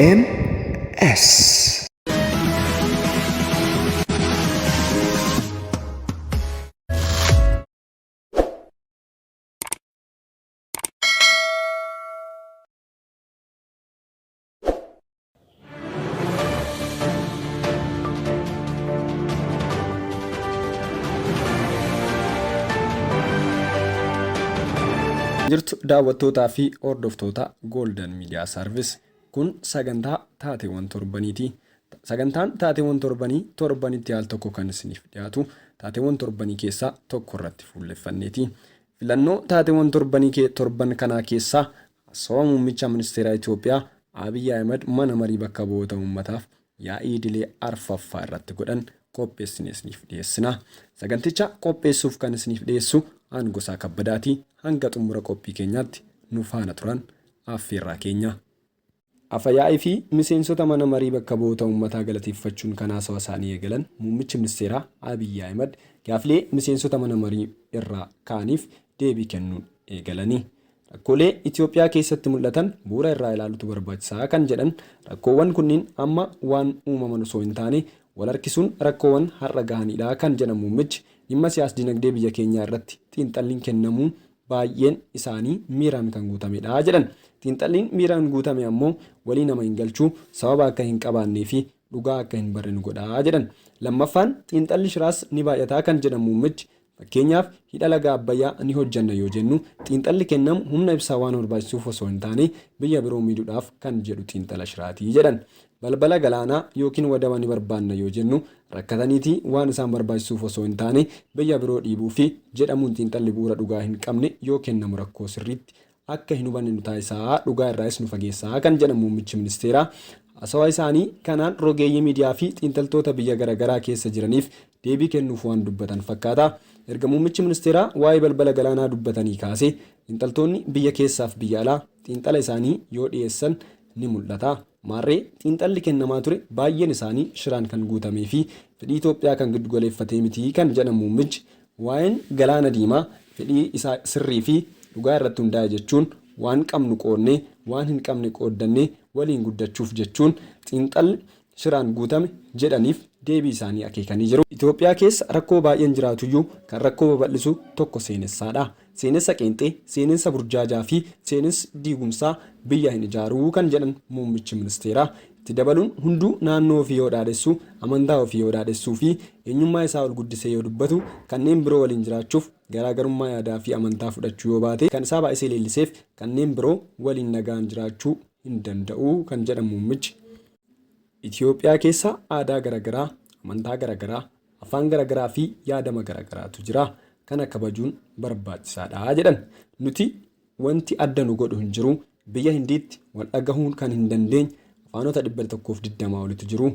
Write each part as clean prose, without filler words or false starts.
GMS. Jirtu daawwattootaa fi hordoftoota Golden Media Service, kun sagantaa taateewwan torbaniiti. Sagantaan taateewwan torbanii torbanitti al tokko kan isiniif dhiyaatu taateewwan torbanii keessaa tokko irratti fuulleffanneeti. Filannoo taateewwan torbanii torban kanaa keessaa haasawaa muummicha ministeeraa Itoophiyaa Abiy Ahimad mana marii bakka bu'oota uummataaf yaa'ii idilee arfaffaa irratti godhan qopheessinee isiniif dhiyeessina. Saganticha qopheessuuf kan isiniif dhiyeessu aan Gosaa Kabbadaati. Hanga xumura qophii keenyaatti nu faana turan affeerraa keenya. Afa-yaa'ii fi miseensota mana marii bakka bu'oota uummataa galateeffachuun kan haasawa isaanii eegalan Muummichi Ministeeraa Abiy Ahimad gaafilee miseensota mana marii irraa ka'aniif deebii kennuun eegalani. Rakkoolee Itoophiyaa keessatti mul'atan bu'uura irraa ilaalutu barbaachisaa kan jedhan rakkoowwan kunniin amma waan uumaman osoo hin taane wal harkisuun rakkoowwan har'a gahaniidha kan jedhan muummichi, dhimma siyaas-dinagdee biyya keenyaa irratti xiinxalliin kennamuu baay'een isaanii miiraan kan guutamedha jedhan. Xiinxalliin miiraan guutame ammoo walii nama hin galchu, sababa akka hin qabaannee fi dhugaa akka hin barre nu godha jedhan. Lammaffaan xiinxalli shiraas ni baay'ata kan jedhan muummichi, fakkeenyaaf hidha laga Abbayyaa ni hojjanna yoo jennu xiinxalli kennamu humna ibsaa waan barbaachisuuf osoo hin taane biyya biroo miidhuudhaaf kan jedhu xiinxala shiraati jedhan. Balbala galaanaa ykn wadaba ni barbaanna yoo jennu rakkataniiti waan isaan barbaachisuuf osoo hin taane biyya biroo dhiibuufi jedhamuun xiinxalli bu'uura dhugaa hin qabne yoo kennamu rakkoo sirriitti akka hin hubanne nu taasisa, dhugaa irraayis nu fageessa kan jedhan muummichi ministeeraa haasawaa isaanii kanaan rogeeyyii miidiyaa fi xiinxaltoota biyya garagaraa keessa jiraniif deebii kennuuf waan dubbatan fakkaata. Erga muummichi ministeeraa waa'ee balbala galaanaa dubbatanii kaasee xiinxaltoonni biyya keessaaf biyya alaa xiinxala isaanii yoo dhiyeessan ni mul'ata. Maarree xiinxalli kennamaa ture baay'een isaanii shiraan kan guutamee fi fedhii Itoophiyaa kan giddugaleeffatee miti kan jedhan muummichi, waa'een Galaana Diimaa fedhii isaa sirrii fi dhugaa irratti hundaa'e jechuun waan qabnu qoodnee waan hin qabne qooddannee waliin guddachuuf jechuun xiinxalli shiraan guutame jedhaniif deebii isaanii akeekanii jiru. Itoophiyaa keessa rakkoo baay'een jiraatuyyuu kan rakkoo babal'isu tokko seenessaadha. Seenessa qeenxee, seenessa burjaajaa fi seenessi diigumsaa biyya hin ijaaru kan jedhan muummichi ministeeraa, itti dabaluun hunduu naannoo ofii yoo dhaadhessu, amantaa ofii yoo dhaadhessuu fi eenyummaa isaa ol guddisee yoo dubbatu kanneen biroo waliin jiraachuuf garaagarummaa yaadaa fi amantaa fudhachuu yoo baate kan isaa baay'isee leelliseef kanneen biroo waliin nagaan jiraachuu hin danda'u kan jedhan muummichi, Itiyoophiyaa keessa aadaa garagaraa, amantaa garagaraa, afaan garagaraa fi yaadama garagaraatu jira. Kana kabajuun barbaachisaadha jedhan. Nuti wanti adda nu godhu hin jiru. Biyya Hindiitti wal dhagahuun kan hin dandeenye afaanota 120 olitu jiru.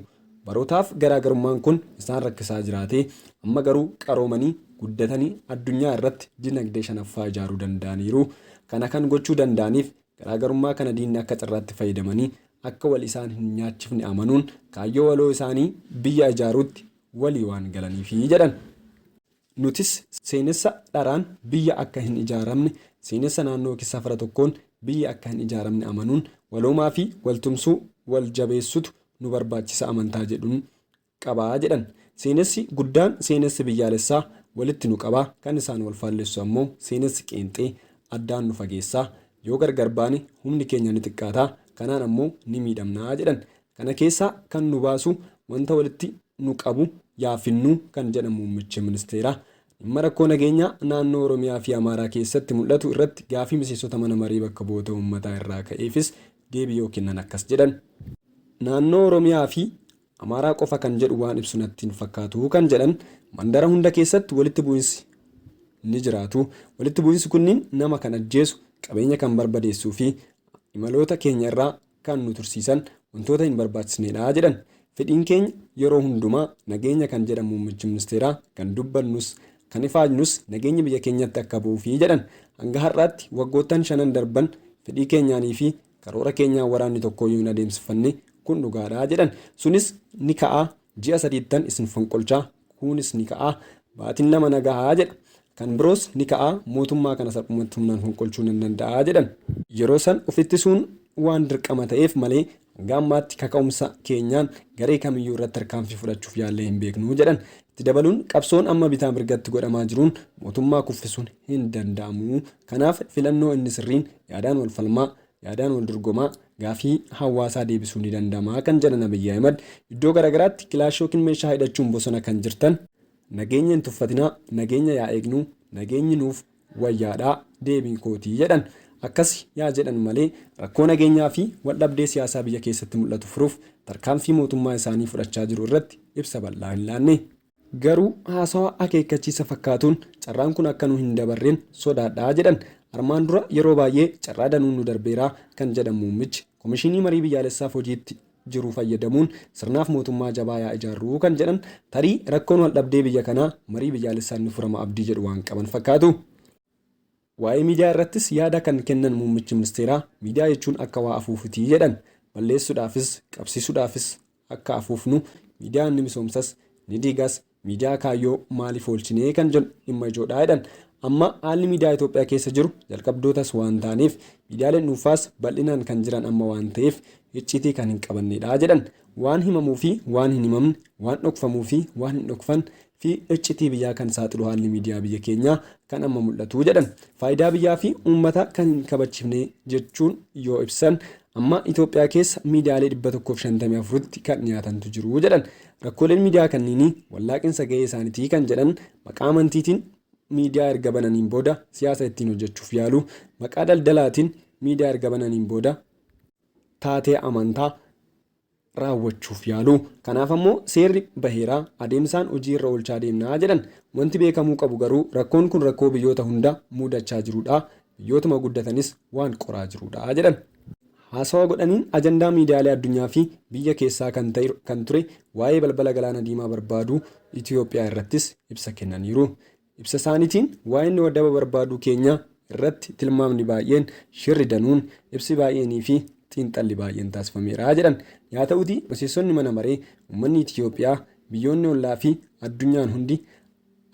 Barootaaf garaagarummaan kun isaan rakkisaa jiraatee amma garuu qaroomanii guddatanii addunyaa irratti dinagdee shanaffaa ijaaruu danda'aniiru. Kana kan gochuu danda'aniif Garaagarummaa kana diinni akka carraatti fayyadamanii akka wal isaan hin nyaachifne amanuun kaayyoo waloo isaanii biyya ijaaruutti walii waan galaniifi jedhan. Nutis seenessa dharaan biyya akka hin ijaaramne, seenessa naannoo ykn safara tokkoon biyyi akka hin ijaaramne amanuun waloomaafi waltumsuu, wal jabeessutu nu barbaachisa amantaa jedhun qaba jedhan. Seenessi guddaan seenessi biyyaalessaa walitti nu qaba, kan isaan wal faallessu ammoo seenessi qeenxee addaan nu fageessa. Yoo gargar baane humni keenya ni xiqqaata, kanaan ammoo ni miidhamna jedhan. Kana keessaa kan nu baasu wanta walitti nu qabu yaa finnu kan jedhan muummichi ministeeraa, dhimma rakkoo nageenyaa naannoo Oromiyaa fi Amaaraa keessatti mul'atu irratti gaafii miseensota mana marii bakka bu'oota uummataa irraa ka'eefis deebii yoo kennan akkas jedhan. Naannoo Oromiyaa fi Amaaraa qofa kan jedhu waan ibsu natti hin fakkaatu kan jedhan mandara hunda keessatti walitti bu'insi ni jiraatu. Walitti bu'insi kunniin nama kan ajjeesu, qabeenya kan barbadeessuu fi imaloota keenya irraa kan nu tursiisan wantoota hin barbaachisneedha jedhan. Fedhiin keenya yeroo hundumaa nageenya kan jedhan muummichi ministeeraa kan dubbannus kan ifaajnus nageenyi biyya keenyatti akka bu'uufi jedhan. Hanga har'aatti waggoottan shanan darban fedhii keenyaanii fi Karoora keenyaan waraanni tokkooyyuu hin adeemsifanne, kun dhugaadha jedhan. Sunis ni ka'a, ji'a sadiittan isin fonqolcha, kuunis ni ka'a, baatiin lama na gaha jedha. Kan biroos ni ka'a, mootummaa kana salphumatti humnaan fonqolchuu nan danda'a jedhan. Yeroo san of ittisuun waan dirqama ta'eef malee hanga ammaatti kaka'umsa keenyaan garee kamiyyuu irratti tarkaanfii fudhachuuf yaallee hin beeknu jedhan. Itti dabaluun qabsoon amma bitaa mirgatti godhamaa jiruun mootummaa kuffisuun hin danda'amu. Kanaaf filannoo inni sirriin yaadaan wal falmaa, yaadaan wal dorgomaa gaafii hawaasaa deebisuun ni danda'ama kan jedhan Abiy Ahimad iddoo garaagaraatti kilaashii yookiin meeshaa hidhachuun bosona kan jirtan nageenya hin tuffatinaa, nageenya yaa eegnu, nageenyi nuuf wayyaadha deebiin kootii jedhan. Akkasi yaa jedhan malee rakkoo nageenyaa fi waldhabdee siyaasaa biyya keessatti mul'atu furuuf tarkaanfii mootummaa isaanii fudhachaa jiru irratti ibsa bal'aa hin laanne. Garuu haasawa akeekkachiisa fakkaatuun carraan kun akka nu hin dabarren sodaadha jedhan. Armaan dura yeroo baay'ee carraa danuun nu darbeera kan jedhan muummichi, komishinii marii biyyaalessaaf hojiitti jiru fayyadamuun sirnaaf mootummaa jabaa yaa ijaarru kan jedhan tarii rakkoon waldhabdee biyya kanaa marii biyyaalessaan ni furama abdii jedhu waan qaban fakkaatu. Waa'ee miidiyaa irrattis yaada kan kennan muummichi ministeeraa miidiyaa jechuun akka waa afuufuti jedhan. Balleessuudhaafis qabsiisuudhaafis akka afuufnu miidiyaan ni misoomsas ni diigas miidiyaa kaayyoo maaliif oolchinee kan jedhu dhimma ijoodha jedhan. Amma haalli miidiyaa Itoophiyaa keessa jiru jalqabdootas waan taaneef miidiyaaleen dhuunfaas bal'inaan kan jiran amma waan ta'eef icciitii kan hin qabannedha jedhan. Waan himamuu fi waan hin himamne, waan dhokfamuu fi waan hin dhokfanne fi iccitii biyyaa kan saaxilu haalli miidiyaa biyya keenyaa kan amma mul'atu jedhan. Faayidaa biyyaa fi uummata kan hin kabachifne jechuun yoo ibsan amma Itoophiyaa keessa miidiyaalee 154tti kan dhiyaatantu jiru jedhan. Rakkooleen miidiyaa kanniinii wallaaqinsa gahee isaaniitii kan jedhan maqaa amantiitiin miidiyaa erga bananiin booda siyaasa ittiin hojjechuuf yaalu, maqaa daldalaatiin miidiyaa erga bananiin booda taatee amantaa raawwachuuf yaalu. Kanaaf ammoo seerri baheera, adeemsaan hojii irra oolchaa deemna jedhan. Wanti beekamuu qabu garuu rakkoon kun rakkoo biyyoota hunda mudachaa jirudha. Biyyootuma guddatanis waan qoraa jirudha jedhan. Haasawa godhaniin ajandaa miidiyaalee addunyaa fi biyya keessaa kan ture waa'ee balbala galaana diimaa barbaaduu Itoophiyaa irrattis ibsa kennaniiru. Ibsa isaaniitiin waa'een wadaba barbaaduu keenyaa irratti tilmaamni baay'een, shirri danuun, ibsi baay'eenii fi xiinxalli baay'een taasifameera jedhan. Yaa ta'uutii miseensonni mana maree, uummanni Itoophiyaa, biyyoonni ollaa fi addunyaan hundi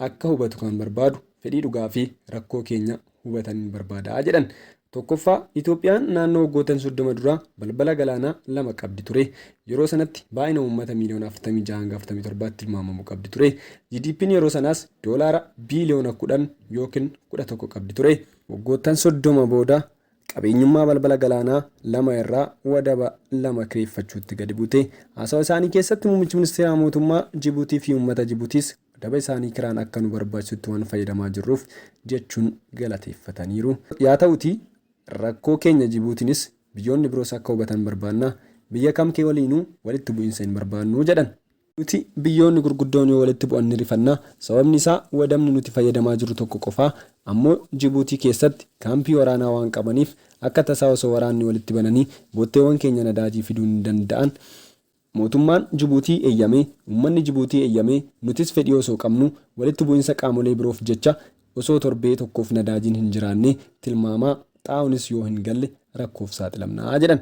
akka hubatu kan barbaadu fedhii dhugaa fi rakkoo keenya hubataniin barbaada jedhan. Tokkoffaa, Itoophiyaan naannoo waggoottan 30 dura balbala galaanaa lama qabdi ture. Yeroo sanatti baay'ina uummata miiliyoona 46 hanga 47tti tilmaamamu qabdi ture. GDPn yeroo sanaas doolaara biiliyoona 10 yookiin 11 qabdi ture. Waggoottan 30 booda qabeenyummaa balbala galaanaa lama irraa wadaba lama kireeffachuutti gadi buute. Haasawa isaanii keessatti muummichi ministeeraa mootummaa Jibuutii fi uummata Jibuutiis wadaba isaanii kiraan akka nu barbaachisutti waan fayyadamaa jirruuf jechuun galateeffataniiru. Yaa ta'utii rakkoo keenya Jibuutiinis biyyoonni biroos akka hubatan barbaanna. Biyya kam kee waliinuu walitti bu'iinsa hin barbaannu jedhan. Nuti biyyoonni gurguddoon yoo walitti bu'an ni rifanna. Sababni isaa wadabni nuti fayyadamaa jirru tokko qofaa. Ammoo Jibuutii keessatti kaampii waraanaa waan qabaniif akka tasaa osoo waraanni walitti bananii bootteewwan keenya nadaajii fiduu hin danda'an. Mootummaan Jibuutii eeyyamee, uummanni Jibuutii eeyyamee, nutis fedhii osoo qabnuu walitti bu'insa qaamolee biroof jecha osoo torbee tokkoof nadaajiin hin jiraannee tilmaamaa xaa'onis yoo hin galle rakkoof saaxilamna jedhan.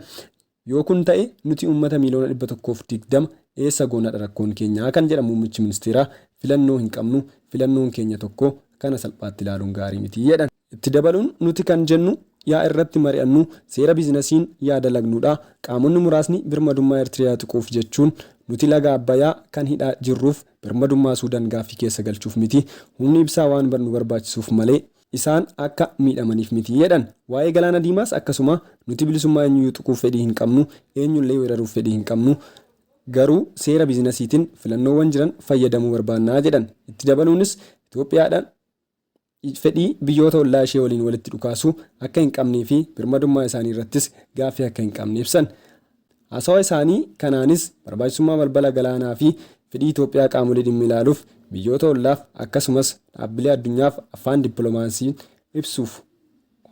Yoo kun ta'e nuti uummata miiliyoona 120 eessa goonadha rakkoon keenyaa kan jedhan muummichi ministeeraa filannoo hin qabnu, filannoon keenya tokko kana salphaatti ilaaluun gaarii miti jedhan. Itti dabaluun nuti kan jennu yaa irratti mari'annu, seera biizinasiin yaa dalagnuudha. Qaamonni muraasni birmadummaa Ertiriyaa tuquuf jechuun nuti laga Abbayaa kan hidhaa jirruuf birmadummaa Suudan gaaffii keessa galchuuf miti. Humni ibsaa waan nu barbaachisuuf malee isaan akka miidhamaniif miti jedhan. Waa'ee Galaana Diimaas akkasuma nuti bilisummaa eenyuyyuu tuquuf fedhii hin qabnu, eenyullee weeraruuf fedhii hin qabnu. Garuu seera biizinasiitiin filannoowwan jiran fayyadamuu barbaanna jedhan. Itti dabaluunis Itoophiyaadhaan fedhii biyyoota ollaa ishee waliin walitti dhukaasuu akka hin qabnee fi birmadummaa isaanii irrattis gaaffii akka hin qabne ibsan. Haasawa isaanii kanaanis barbaachisummaa balbala galaanaa fi fedhii Itoophiyaa qaamolee dhimmi ilaaluuf, biyyoota ollaaf akkasumas dhaabbilee addunyaaf afaan dippilomaasiin ibsuuf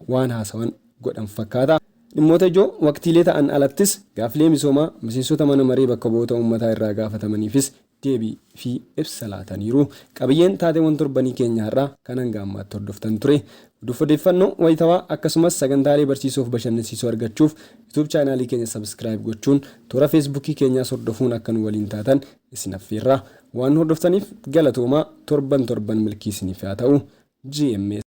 waan haasawan godhan fakkaata. Dhimmoota ijoo waqtiilee ta'an alattis gaaffilee misoomaa miseensota mana maree bakka bu'oota uummataa irraa gaafatamaniifis deebii fi ibsa laataniiru. Qabiyyeen taateewwan torbanii keenya har'aa kan hanga ammaatti hordoftan ture. Oduuf odeeffannoo wayitawaa akkasumas sagantaalee barsiisoo fi bashannansiisoo argachuuf YouTube chaanaalii keenya subscribe gochuun toora Feesbuukii keenyaas hordofuun akka nu waliin taatan isin affeerra. Waan nu hordoftaniif galatoomaa, torban torban milkii isiniif haa ta'u. GMS.